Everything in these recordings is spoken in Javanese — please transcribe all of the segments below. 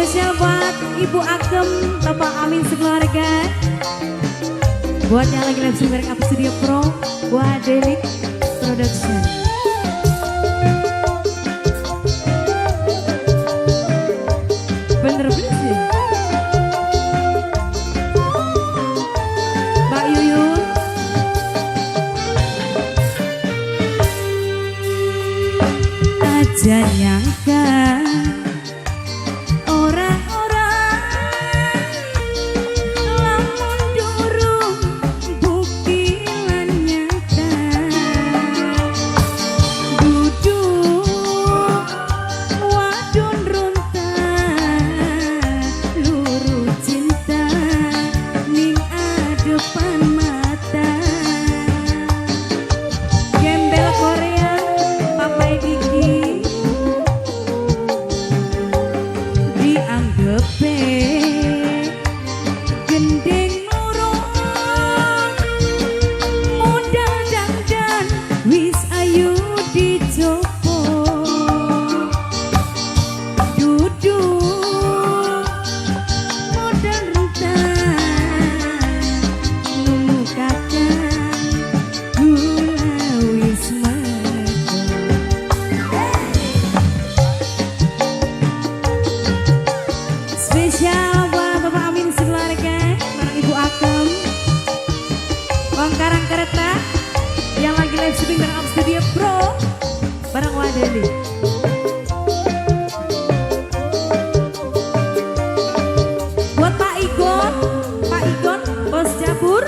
Spesial buat Ibu Akem, Bapak Amin sekeluarga. Buat yang lagi live stream bareng Up Studio Pro, buat Delik Production. Bener bener sih. Mbak Yuyun. Aja nyangka orang-orang lamun durung bukti lan nyata duduk wadon runta luru cinta ning adepan mata. Gembel Korea Papai Diki dianggepe gendeng loro modal dandan wis ayu dicopo duduk modal rentang nunggu kakang gula wis meko. Spesial buat Bapak Amin sekeluarga, bareng Ibu Akem, Bang Karang Kereta yang lagi live streaming bareng Up Studio Pro, bareng Wadeli. Buat Pak Igon, Bos Jabur.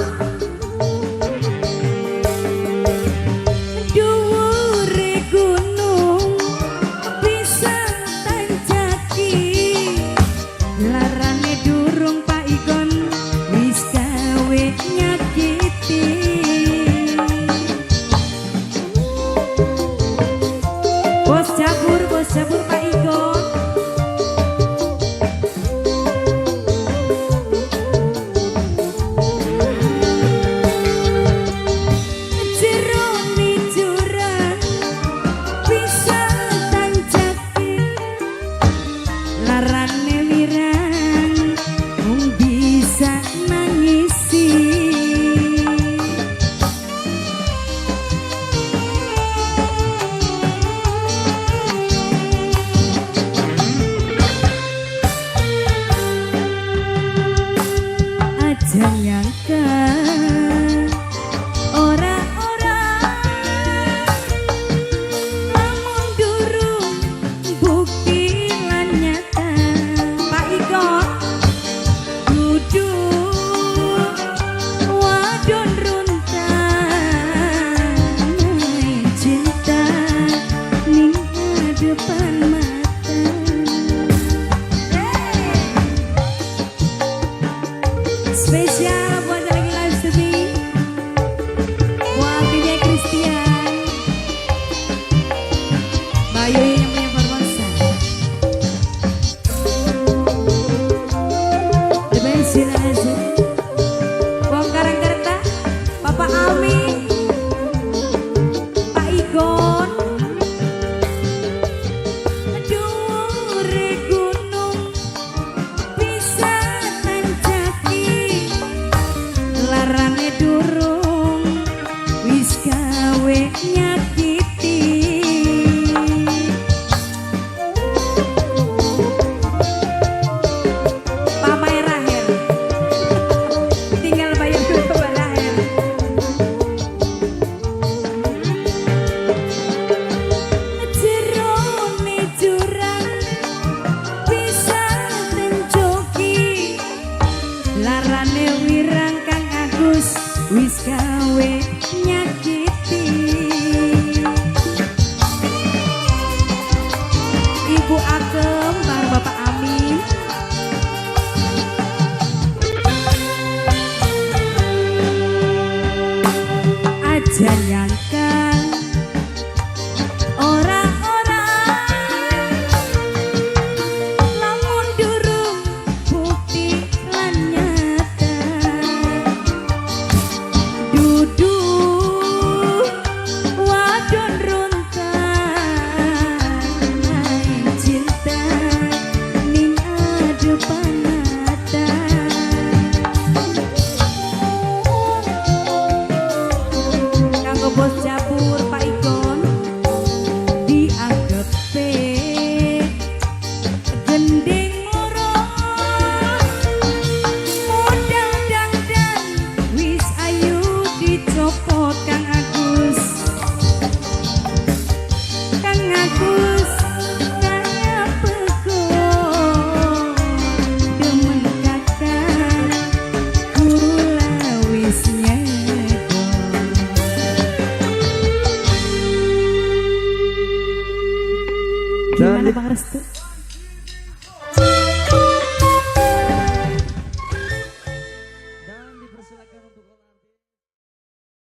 Dhuwure gunung bisa tanjaki, larane durung Pak Igon wis gawe nyakiti. Bos Jabur Pak Igon. Jerone jurang bisa tanjaki, larane wirang mung bisa nangisi. Aja nyangka ora-ora lamun durung bukti lan nyata. Pak Igon duduk wadon runta cinta ning depan mata. Spesial buat yang lagi live streaming, buat timnya Christian, Mbak Yuyun yang punya Formosa, The best in